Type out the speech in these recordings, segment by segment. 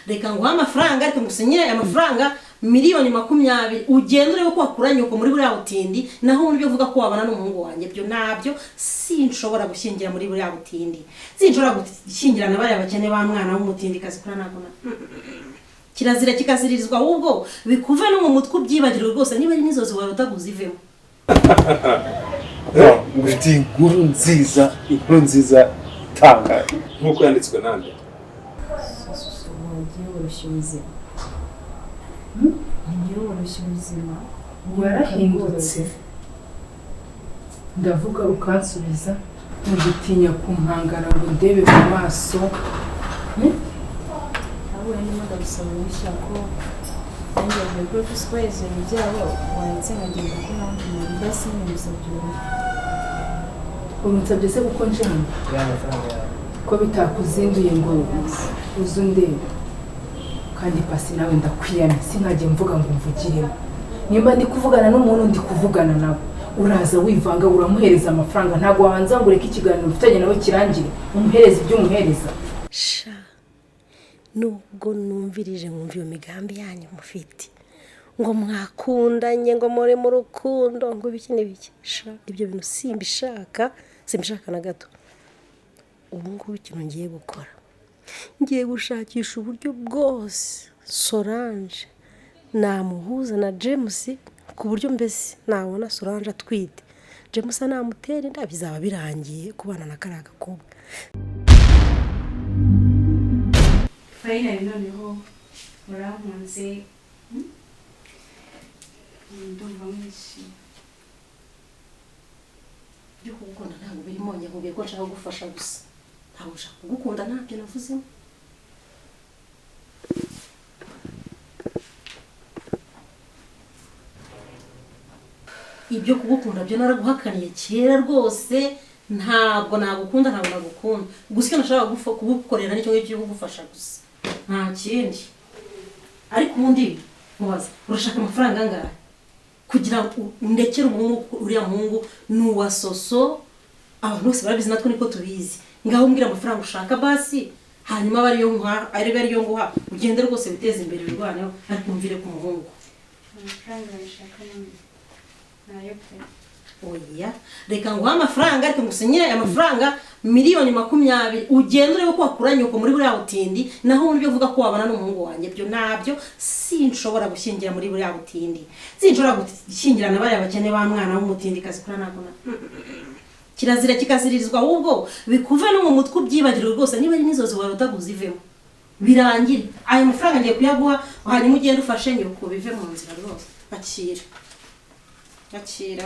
Reka nguhe amafaranga, ariko ngusinyire aya mafaranga 20,000,000, ugende urebe ko wakura nyoko muri buriya butindi. Naho ubundi ibyo uvuga ko wabana n'umuhungu wanjye, byo ntabyo. Sinshobora gushyingira muri buriya butindi, sinshobora gushyingirana bariya bakene ba mwana w'umutindikazi. Kuri ntabwo na kirazira kikaziririzwa, ahubwo bikuve no mu mutwe ubyibagirwe rwose. Niba ari n'inzozi warotaga uzivemo. Ngufitiye inkuru nziza, inkuru nziza itangaje. Nk'uko yanditswe nande? Wagiye woroshya ubuzima, wagiye woroshya ubuzima. Warahindutse, ndavuga ukansubiza, ntugitinya kumpangara ngo ndebe mu maso. Ahubwo ndimo ndagusaba uruhushya ko nanjye bavuye kuri ofisi kohereza ibintu byabo, wanditse nkagenda ko mpamvu umuntu basi nyine ngusabye uruhushya. Urunsabye se kuko nje hano ko bitakuzinduye ngo uze undebe? Kandi pasi nawe ndakwiyamye, sinkajye mvuga ngo mvugiremo. Nimba ndi kuvugana n'umuntu, ndi kuvugana nawe, uraza wivanga, uramuhereza amafaranga. Ntabwo wabanza ngo ureke ikiganiro ufitanye nawe kirangire, umuhereza ibyo umuhereza? Sha, nubwo numvirije nkumva iyo migambi yanyu mufite, ngo mwakundanye, ngo muri mu rukundo, ngo ibiki n'ibiki, sha, ibyo bintu simbishaka, simbishaka na gato. Ubu ngubu ikintu ngiye gukora, ngiye gushakisha uburyo bwose Solange namuhuza na James, ku buryo mbese nabona Solange atwite, James namutera inda, bizaba birangiye kubana na kariya gakobwa. Finally noneho urankunze, Ndumva mwishimye. Ibyo kugukunda ntabwo birimo. Nkubwiye ko nshaka kugufasha gusa, ntabwo nshaka kugukunda, ntabyo navuzemo. Ibyo kugukunda byo naraguhakaniye kera rwose. Ntabwo nagukunda, ntabwo nagukunda. Gusa icyo nashaka kugukorera nicyo ngicyo cyo kugufasha gusa, nta kindi. Ariko ubundi mubaza, urashaka amafaranga angahe kugira ngo undekere umuhungu? Uriya muhungu ni uwa soso, abantu bose barabizi, natwe niko tubizi. Ngaho umbwira amafaranga ushaka basi, hanyuma abe ariyo nguha, ariyo nguha, ugende rwose witeze imbere, wirwaneho, ariko umvire ku muhungu. Amafaranga nshaka none nayo pe. Oya, reka nguhe amafaranga, ariko ngusinyire aya mafaranga 20,000,000, ugende urebe ko wakura nyoko muri buriya butindi. Naho ubundi ibyo uvuga ko wabana n'umuhungu wanjye, byo ntabyo. Sinshobora gushyingira muri buriya butindi, sinshobora gushyingirana bariya bakene ba mwana w'umutindikazi. Kuri ntabwo na kirazira kikaziririzwa, ahubwo bikuve no mu mutwe ubyibagirwe rwose. Niba ari n'inzozi warotaga uzivemo, birangire. Aya mafaranga ngiye kuyaguha, hanyuma ugende ufashe nyoko, bive mu nzira rwose. Akira, akira,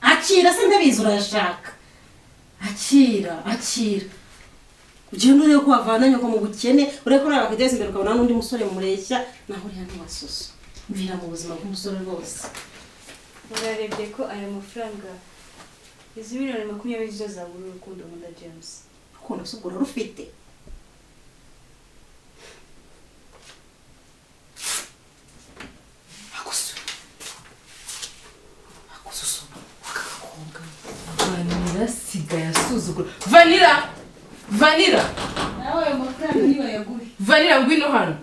akira se, ndabizi urayashaka. Akira, akira, ugende urebe ko wavana nyoko mu bukene, urebe ko nawe wakwiteza imbere, ukabona n'undi musore mureshya. Naho uriya ntiwasusa, mvira mu buzima bw'umusore rwose. Urarebye ko aya mafaranga, izi 20,000,000 zo zagura urukundo nkunda James? Urukundo se ubwo urarufite? Akusu, akususu aka gakobwa. Vanira sigaye asuzugura. Vanira, Vanira! Nawe ayo mafaranga ntibayaguhe. Vanira, ngwino hano.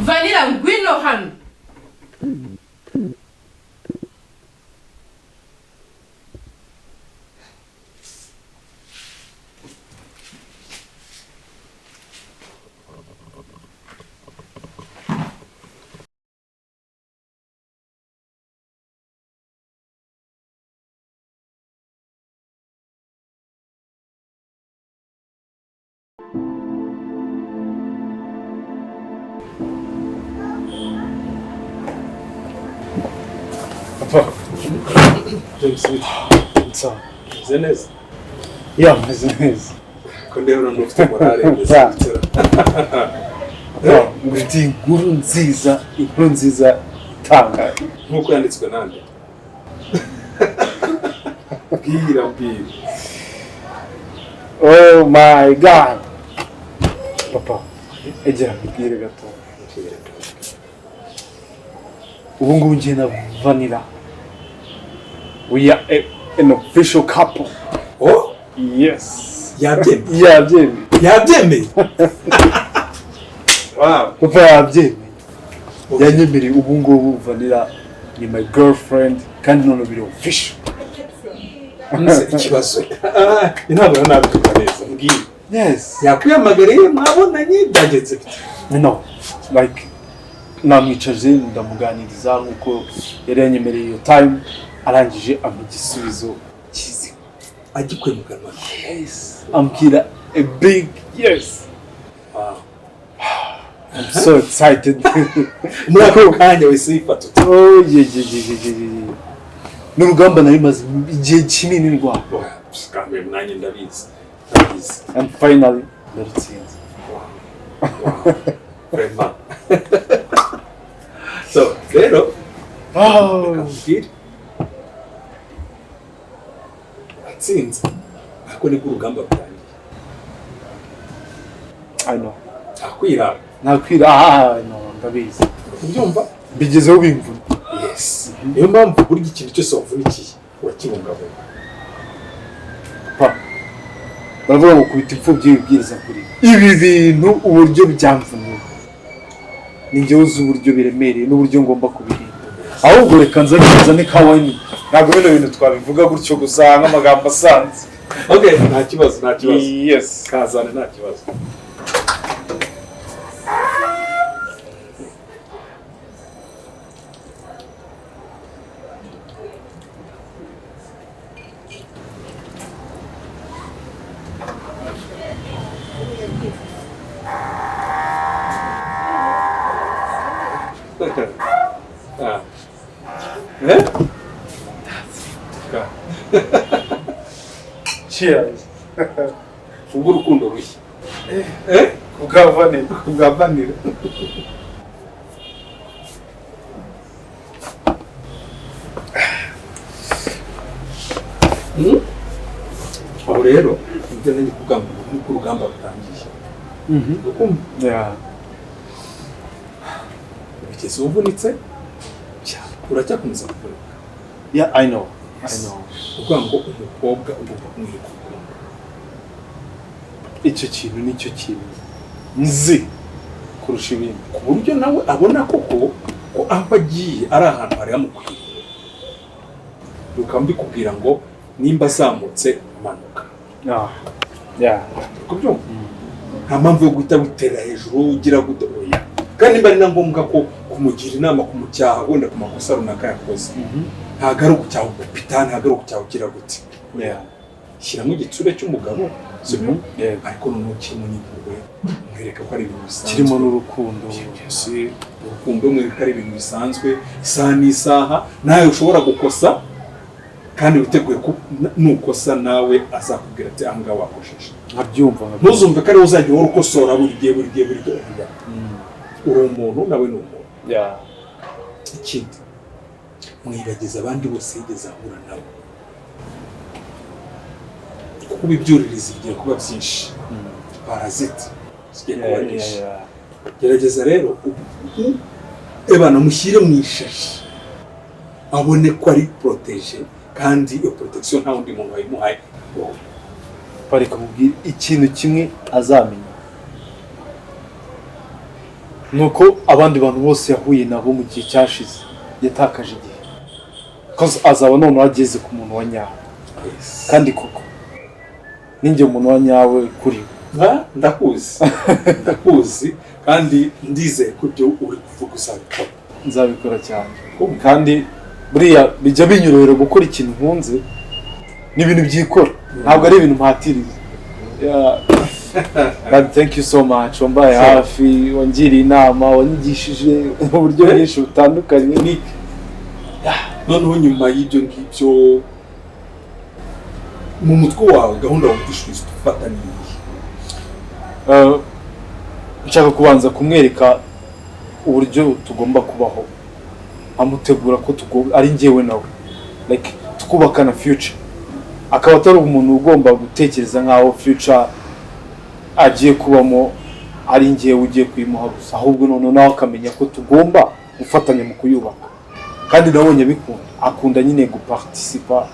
Vanira, ngwino hano. Papa. James, bite? Sawa. Meze neza? Ya, meze neza. Ko ndeba noneho ufite morale, meze Yeah. gute? Papa, ngufitiye inkuru nziza, inkuru nziza itangaje. Nk'uko yanditswe nande? Bwira, bwira. Oh my God, papa, egera nkubwire gato. Ubu ngubu njye na Vanilla, we are an official couple. Oh! Yes. Yabyemeye? Yabyemeye. Yabyemeye? Wow. Papa, yabyemeye, yanyemereye. Ubu ngubu Vanilla ni my girlfriend, kandi none biri official. Nse ikibazo, inama nabivuga neza, mbwira. Yes. Yakwihamagariye, mwabonanye, byagenze bite? No, like namwicaje ndamuganiriza nkuko yari yanyemereye iyo time, arangije ampa igisubizo kizima. Agikuye mu kanwa? Yes, ambwira a big yes. I'm so excited. Muri ako kanya wese yifata uti? Oh, yeah, yeah, yeah, yeah, yeah, yeah. Ni urugamba nari maze igihe kinini ndwara. Oya, kamwe nanjye ndabizi, ndabizi. And finally ndarutsinze. Vraiment. So rero reka nkubwire, atsinze, ariko nibwo urugamba rutangiye. I know. Ntakwirara. Nakwira, ah no, ndabizi. Ubyumva? Bigezeho bimvuna. Yes, niyo mpamvu burya ikintu cyose wavunikiye urakibungabunga. Pa, baravuga ngo kubita imfubyi wibwiriza kuri ibi bintu, uburyo byamvuniye ni njyewe uzi uburyo biremereye n'uburyo ngomba kubirinda. Ahubwo reka nzane ka wine, ntabwo bino bintu twabivuga gutyo gusa nk'amagambo asanzwe. Okay, nta kibazo, nta kibazo. Yes. Kazane, nta kibazo. Ah. Eh? Ka. Cheers. Ubwo urukundo rushya. Eh? Kubwa Vanilla. Kubwa Vanilla. Aho rero ibyo nari kuvuga ngo nuko urugamba rutangiye. Ukumva? Yeah. Bigeze uvunitse cyane, uracyakomeza kuvunika. Yeah, I know. I know. Ukuvuga ngo umukobwa ugomba kumwereka urukundo. Icyo kintu nicyo kintu nzi kurusha ibindi. Ku buryo nawe abona koko ko aho agiye ari ahantu hari hamukwiriye. Bikaba mbikubwira ngo nimba azamutse, manuka. Ah. Yeah. Kubyumva, nta mpamvu yo guhita witera hejuru ugira gute, oya. Kandi nimba ari na ngombwa ko kumugira inama, kumucyaha wenda ku makosa runaka yakoze, ntabwo ari ugucyaha ugupita, ntabwo ari ugucyaha ugira gute. Yeah. Shyiramo igitsure cy'umugabo, sibyo? Yego. Ariko noneho kirimo n'impuhwe, mwereka ko ari ibintu bisanzwe. Kirimo n'urukundo. Yes, urukundo, mwereka ko ari ibintu bisanzwe, isaha n'isaha nawe ushobora gukosa, kandi witeguye ko nukosa nawe azakubwira ati: "Aha ngaha wakosheje." Nkabyumva, nkabyumva. Ntuzumve ko ariwe uzajya uhora ukosora buri gihe, buri gihe, buri gihe. Oya. Uri umuntu, nawe ni umuntu. Ikindi, mwibagiza abandi bose yigeze ahura nabo, kuko ibyuririzi bigiye kuba byinshi, paraziti zigiye kuba nyinshi. Gerageza rero ebana mushyire mu ishashi, abone ko ari protégé, kandi iyo protection nta wundi muntu wayimuhaye, wowe. Pareka mubwire ikintu kimwe azamenya, ni uko abandi bantu bose yahuye nabo mu gihe cyashize yatakaje igihe, 'cause azaba noneho ageze ku muntu wa nyawe. Kandi koko ninjye umuntu wa nyawe kuri we. Ah, ndakuzi, ndakuzi, kandi ndizeye ko ibyo uri kuvuga uzabikora. Nzabikora cyane, kandi buriya bijya binyorohera gukora ikintu nkunze, ni ibintu byikora, ntabwo ari ibintu mpatiriza. Yeah. God, thank you so much, wambaye hafi, wangiriye inama, wanyigishije mu buryo bwinshi butandukanye. Nick, noneho nyuma y'ibyo ngibyo, mu mutwe wawe gahunda wumvishije ufata ni iyihe? Nshaka kubanza kumwereka uburyo tugomba kubaho, amutegura ko tugomba ari njyewe nawe, like tukubakana future, akaba atari umuntu ugomba gutekereza nkaho future agiye kubamo ari njyewe ugiye kuyimuha gusa, ahubwo noneho nawe akamenya ko tugomba gufatanya mu kuyubaka. Kandi nabonye abikunda, akunda nyine guparticipa,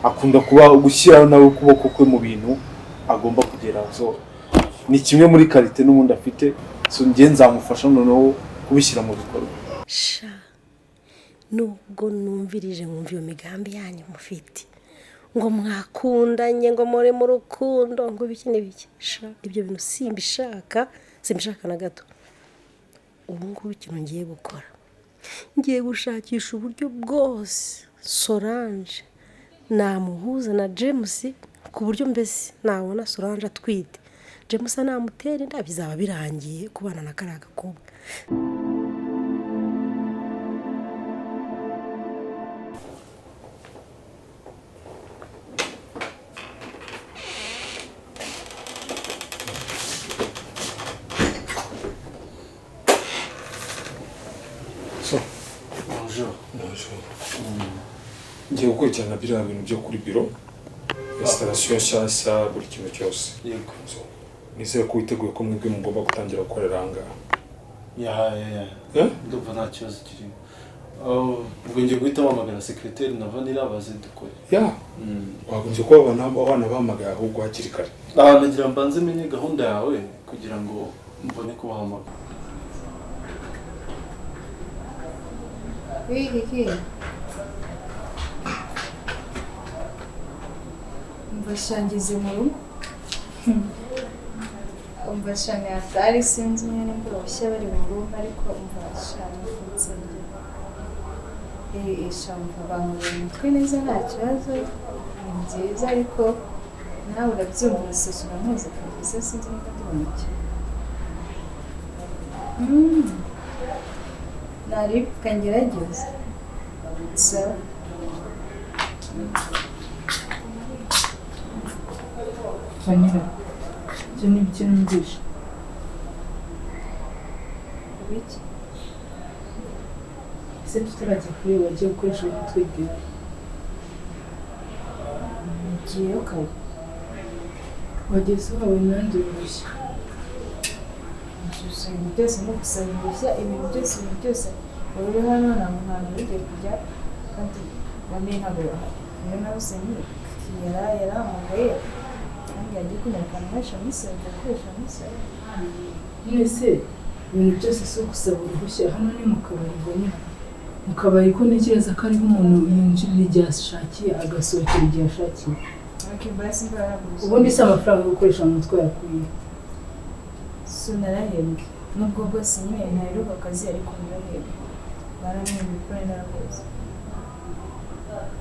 akunda kuba gushyiraho nawe ukuboko kwe mu bintu agomba kugeraho, so Ni kimwe muri qualité n'ubundi afite. So njye nzamufasha noneho kubishyira mu bikorwa. Sha, nubwo numvirije nkumva iyo migambi yanyu mufite, ngo mwakundanye, ngo muri mu rukundo, ngo ibiki n'ibiki, sha, ibyo bintu simbishaka, simbishaka na gato. Ubu ngubu ikintu ngiye gukora, ngiye gushakisha uburyo bwose Solange namuhuza na James, ku buryo mbese nabona Solange atwite, James namutera inda, bizaba birangiye kubana na kariya gakobwa. So, Bonjour. Bonjour. Ngiye gukurikirana biriya bintu byo kuri biro, installation nshyashya, buri kintu cyose. Yego. So, nizere ko witeguye ko mwebwe mugomba gutangira gukorera aha ngaha. Ya. Eh? Ndumva nta kibazo kirimo. Oh, ubwo ngiye guhita mpamagara secrétaire na Vanilla baze dukore. Ya, wagombye kuba wanabahamagaye ahubwo hakiri kare. Ah, nagira mbanze menye gahunda yawe kugira ngo mbone kubahamagara. Oui, Kiki. Umva sha, ngeze mu rugo. Umva sha, ni hatari, sinzi nyine nimba uruhushya bari mu rugo, ariko umva sha, navutse njye. Sha, umva bankoreye umutwe neza, nta kibazo, ni byiza, ariko nawe urabyumva, urasesa uramuzi kabisa, sinzi niba ndi bumukire. Naribwa ngerageza. Sawa. Vanilla, ibyo ni ibyo numvise. Ibiki? Ese tutarajya kure, wagiye gukoresha umutwe igihe? Ngiyeyo kare. Wageze iwawe nanjye uruhushya? Gusa ibintu byose no gusaba uruhushya, ibintu byose wari uri hano, nta hantu ugiye kujya, kandi bamwe ntabwo bahari. Rero nabuze nyine yarahamagaye kandi yagiye kunyereka ahantu nkoresha muri salo, ndakoresha muri salo. None se ibintu byose si ugusaba uruhushya? Hano ni mu kabari, Vanilla. Mu kabari ko ntekereza ko ariho umuntu yinjirira igihe ashakiye, agasohokera igihe ashakiye. Okay, basi mbaraguze. Ubundi si amafaranga yo gukoresha mu mutwe yakuye? So narahembwe, nubwo bwose nyine ntaheruka akazi, ariko narahembwe, barahembwe kuko nari narakoze.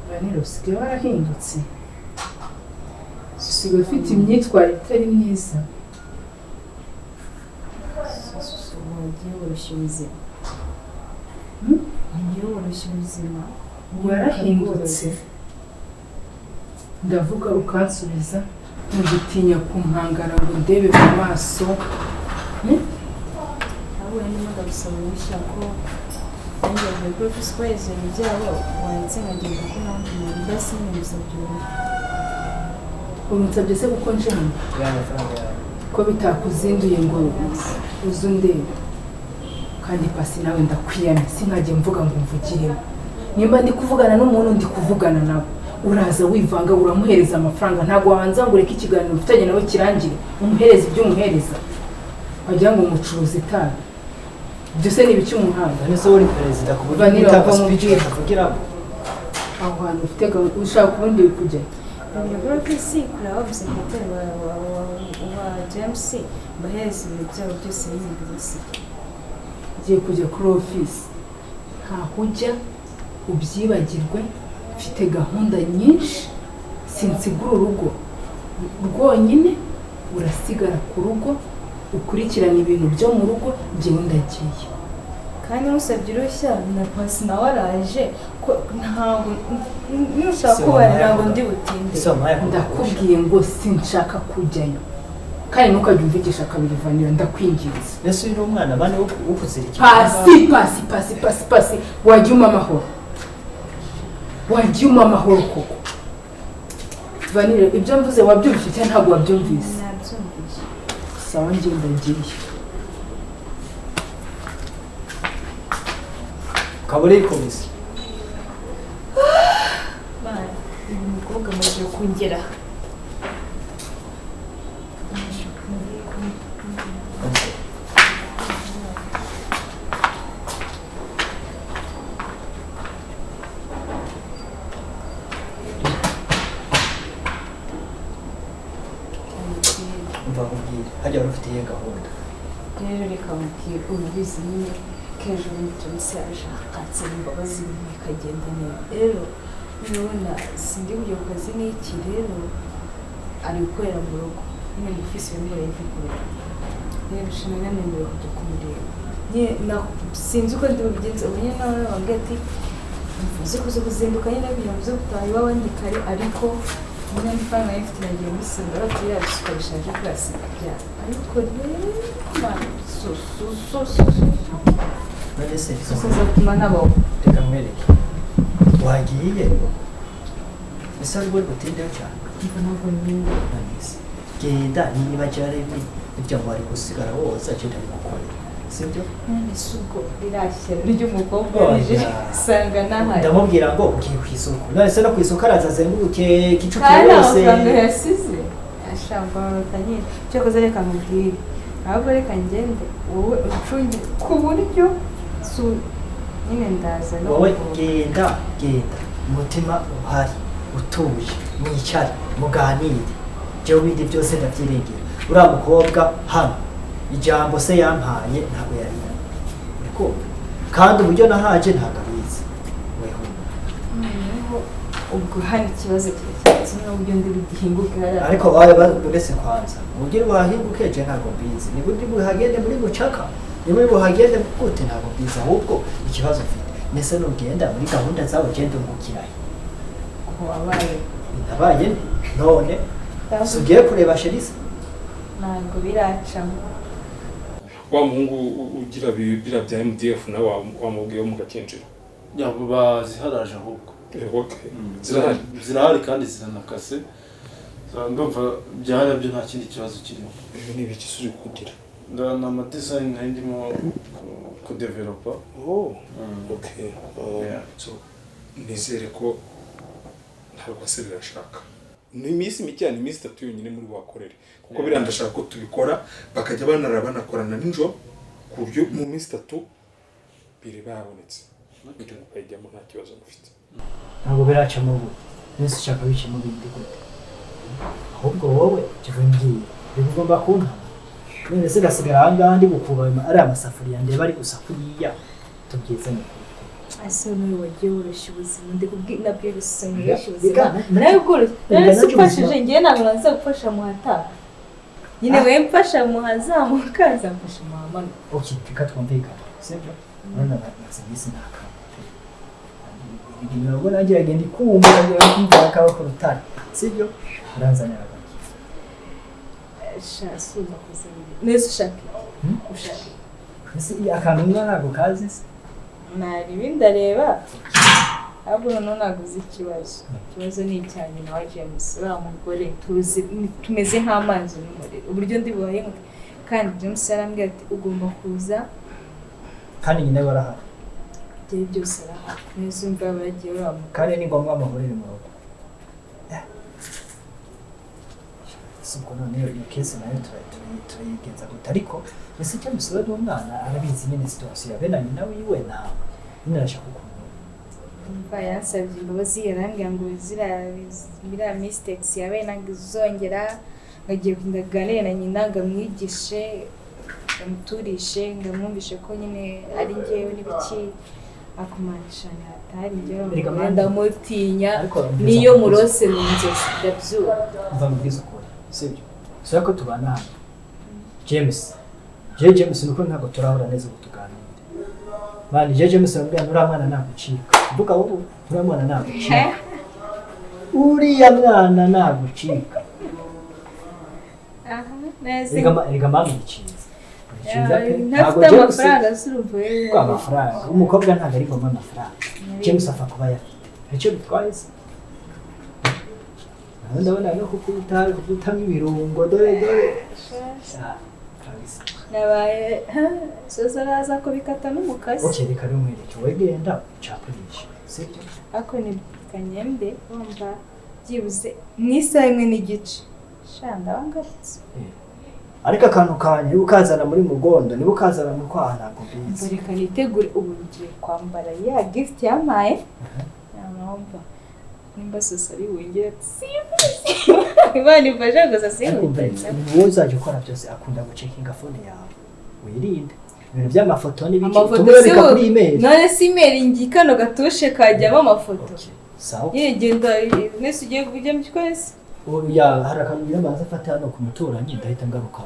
Vanilla, usigaye warahindutse, usigaye ufite imyitwarire itari myiza. So wagiye woroshya ubuzima. Wagiye woroshya ubuzima. Warahindutse. Ndavuga ukansubiza, ntugutinya kumpangara ngo ndebe mu maso. Ahubwo ndimo ndagusaba uruhushya ko nanjye bavuye kuri ofisi kohereza ibintu byabo, wanditse nkagenda ko nta wundi muntu, basi nyine ngusabye uruhushya. Urunsabye se kuko nje hano? Ya mafaranga yawe. Ko bitakuzinduye ngo uze undebe? Kandi Pasi, nawe ndakwiyamye, sinkajye mvuga ngo mvugiremo. Nimba ndi kuvugana n'umuntu, ndi kuvugana nawe, uraza wivanga, uramuhereza amafaranga. Ntabwo wabanza ngo ureke ikiganiro ufitanye nawe kirangire, umuhereza ibyo umuhereza? Wagira ngo umucuruza itabi. Ibyo se ni ibiki umuhanga? None se uri perezida ku buryo Vanilla, utanga wava mu speech bwira. batavugiramo? Aho hantu ufite gahunda, ushaka ubundi kujya? Bavuye kuri ofisi kureba bavuze sekreteri wa James, mbahereza ibintu byabo byose nyine mbibasige. Ugiye kujya kuri ofisi? Ntaho ujya, ubyibagirwe. Mfite gahunda nyinshi, sinsigura urugo rwonyine. Urasigara ku rugo ukurikirana ibintu byo mu rugo, njyewe ndagiye. Kandi musabye uruhushya na Pasi nawe araje, ko ntabwo nushaka kubara ntabwo ndi butinde. Ese wampaye ako? Ndakubwiye ngo sinshaka kujyayo, kandi ntukajye umvugisha kabiri, Vanilla, ndakwinginze. Mbese uyu ni umwana bane wo kuzirikira? Pasi, Pasi, Pasi, Pasi, Pasi, wajya umpa amahoro, wajya umpa amahoro koko. Vanilla, ibyo mvuze wabyumvise cyangwa ntabwo wabyumvise? Nabyumvise. Sawa, njye ndagiye. Ukaba urikomeza. Mana, uyu mukobwa amaze kungera. Amaze kungera. Harya wari ufite iyihe gahunda? Rero reka mubwire, urabizi nyine ko ejo bundi James yaje akansaba imbabazi ibintu bikagenda neza. Rero urabona sindi kujya ku kazi n'iki, rero ari gukorera mu rugo nyine mu ofisi barimo barayivugurura. Rero shana nanemerewe kujya kumureba nyine, sinzi uko ndi bubigenze. Ubu nyine nawe bambwiye ati uze kuza kuzinduka nyine kugira ngo uze gutaha iwawe ndi kare, ariko nyine amafaranga nari mfite nagiye musinda bati iriya bisuka bishaje kurasiga bya, ariko rero man so so so so so None se so so zatuma nabaho. Reka nkwereke, wagiye ese wari buri butindeho cyane? Umva, ntabwo niba None se genda, niba cyari ibyo ngo wari gusigara woza, genda bigukorera, sibyo? None se ubwo rirashyira ry'umukobwa Oya. rije usanga nahari? Ndamubwira ngo ugiye ku isoko. None se no ku isoko araza azenguruke Kicukiro Kandi yose? amafaranga yasize ashambara nyine. Cyakoze reka nkubwire, ahubwo reka ngende, wowe ucunge ku buryo nyine ndaza no Wowe kuvoma. genda, genda umutima uhari utuje, mwicare muganire, jewe ibindi byose ndabyirengera. Uriya mukobwa hano ijambo se yampaye ntabwo yarira, uri kumva? Kandi uburyo nahaje ntabwo abizi, weho. Noneho ubwo hano ikibazo kirakemutse n'uburyo ndi bugihinguke hariya. Ariko wawe uretse kwanza uburyo buhahinguke, je ntabwo mbizi. Niba uri buhagende muri mucaka, niba uri buhagende gute, ntabwo mbizi. Ahubwo ikibazo ufite mbese, nugenda muri gahunda zawe, genda ungukirahe? Ko wabaye? Nabaye nte? None si ugiye kureba chéri se? Ntabwo biracamo. Wa muhungu ugira biriya bya MDF nawe wamubwiye wo mu Gakinjiro? Yabo baziharaje ahubwo. Okay, zirahari? Zirahari kandi ziranakase. Ndumva byahari byo, nta kindi kibazo kirimo. Ibi ni ibiki uri kugira? Ni amadesign nari ndimo kudevelopa. Oh, okay. Yeah. So nizere ko ntabwo se birashaka, ni iminsi mike, ni iminsi 3 yonyine muri buhakorere, kuko biriya ndashaka ko tubikora bakajya banara banakorana nijoro, ku buryo mu minsi 3 biri babonetse, biri mukayijyamo nta kibazo mufite. Ntabwo biracamo ubu nese ushaka bicamo bindi gute? Ahubwo wowe jya ngiye reka ugomba kuntama. None se gasigara aha ngaha ndi gukuba ariya masafuriya ndeba ari gusa kuriya, tubwizanye ukuri. Ese nawe wagiye woroshya ubuzima? Ndi kubwi nabwiye gusa Reka, woroshya ubuzima. Reka, Nawe bworoshye. reka None se nanjye umfashije ubuzima- ngewe ntabwo naza gufasha muhataha nyine, we mfasha muhazamuka, nzamfasha muhamanuka. Okay, reka twumvikane, sibyo? None maze iminsi ntakamba pe, imirongo nanjye iragenda ikumva, iragenda ikumva akaba ku rutare, sibyo? Uranzanira agaki? Sha sumba kuzanira neza, ushaka iki? Hmm? Ushaka iki? Ese akantu umwe ntabwo kazi se? Nari ibindi ndareba, ahubwo noneho ntabwo uzi ikibazo. Ikibazo ni icya nyina wa James, uriya mugore tuzi tumeze nk'amazi n'umuriro, uburyo ndi buhahinguke. Kandi James yarambwiye ati ugomba kuza. Kandi nyina we arahari? Ibyo byose arahari neza, umva bagiye uriya mugore. Kandi ni ngombwa muhurire mu rugo. Si ubwo none iyo case nayo turayigenza gute? Ariko ese James we n'umwana arabizi nyine situation ya bene nyina wiwe, nawe nyine arashaka ukuntu. Umva, yansabye imbabazi, yarambwira ngo ziriya biriya mistakes yabaye ntabwo izongera, ngo agiye kugenda aganire na nyina, ngo amwigishe, amuturishe, ngo amwumvishe ko nyine ari njyewe n'ibiki akumanisha hatari njyewe. Erega Mugore mani- ndamutinya. Ariko Niyo murose mu nzozi ndabyuka. Mva mubwize ukuri, sibyo? Si ko tubana hano, James, jewe James nuko ntabwo turahura neza ngo tuganire. Man, jewe James arambwira ngo uriya mwana nagucika, mvuga wowe, uriya mwana nagucika, uriya mwana nagucika. Aha neza. Erega mama, ni cyiza, ni cyiza pe. Ntafite James- amafaranga se urumva wewe? Ko amafaranga, umukobwa ntabwo ari ngombwa amafaranga. James apfa kuba ayafite, hari icyo bitwaye se? Naho ndabona no kukubita kukutamo ibirungo, dore dore. Ah, kabisa. Nabaye soza araza kubikata n'umukasi. Okay, reka rero nkwereke, wowe genda ucapurishe, sibyo? Ariko ni kanyembe, wumva byibuze mu isaha 1:30 sha ndaba ngarutse. Ariko akantu kanjye niba ukazana muri mugondo, niba ukazana mu kwaha, ntabwo mbizi. Reka nitegure, ubu ngiye kwambara ya gift yampaye, wumva. Nimba sosa ari wongere ati simbizi, Imana ifashe gusa. Ariko umva, Simbizi. wowe uzajya ukora byose, akunda gucekinga phone yawe, wirinde ibintu by'amafoto n'ibiki. Amafoto Tumwereka si kuri email. None si email ngi kano gatushe kajyamo amafoto? Okay, sawa. Nyine genda mwese, ugiye kujya mu gikoni se? Oya, hari akantu ngira mbanza afate hano ku muturanyi, ndahita ngaruka.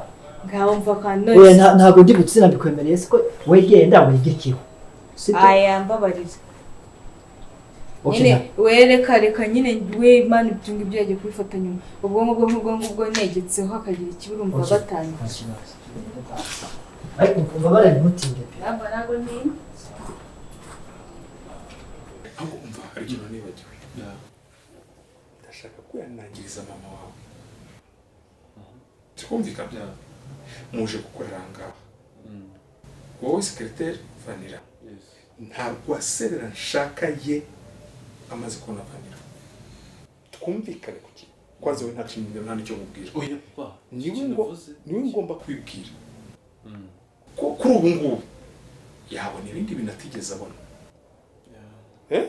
Ngaho mva kandi. Oya, ntabwo ndi gutsinda, mbikwemereye siko wegenda wigekeho, sibyo? Aya, mbabarira. Okay. Nyine we reka reka nyine we, Imana, ibyo ngibyo yagiye kubifata nyuma. Ubwo ngubwo nk'ubwo ngubwo negetseho hakagira ikibura, umva. Okay. Batanu. Nta kibazo, ariko umva, ntutinde pe. Ntabwo ntabwo ni Ahubwo umva, hari ikintu nibagiwe. Ndashaka kwihanangiriza mama wawe, tukumvikana. Muje gukorera aha ngaha, wowe secrétaire Vanira, ntabwo aserera nshaka ye amaze kubona Vanira. Twumvikane ku kintu kwanza, we nta kintu, nta n'icyo mubwira. Oya papa. Niwe Ikintu ngo uvuze. Niwe ngomba kubibwira ko kuri ubu ngubu yabona ibindi bintu atigeze abona. Eh?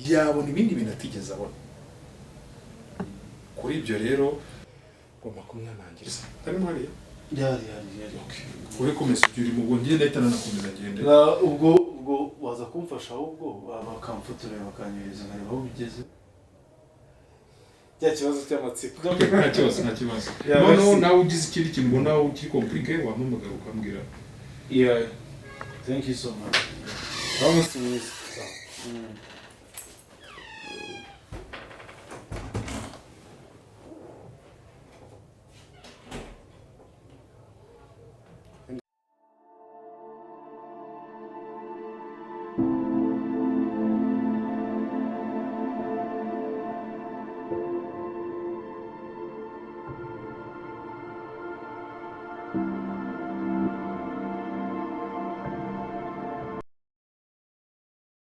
Yabona ibindi bintu atigeze abona. Kuri ibyo rero ngomba kumwanangiriza. Arimo hariya? Yari yari yari. Wowe komeza ibyo urimo, ubwo njye ndahita nanakomeza ngende. Na ubwo ubwo waza kumfasha, ahubwo bakamfotorera, bakanyohereza, nkareba aho bigeze. Cya kibazo cy'amatsiko. Nta kibazo, nta kibazo. Yeah, Noneho merci. nawe ugize ikindi kintu ubona kiri compliqué, wampamagara ukambwira. Yeah, thank you so much. Umunsi mwiza.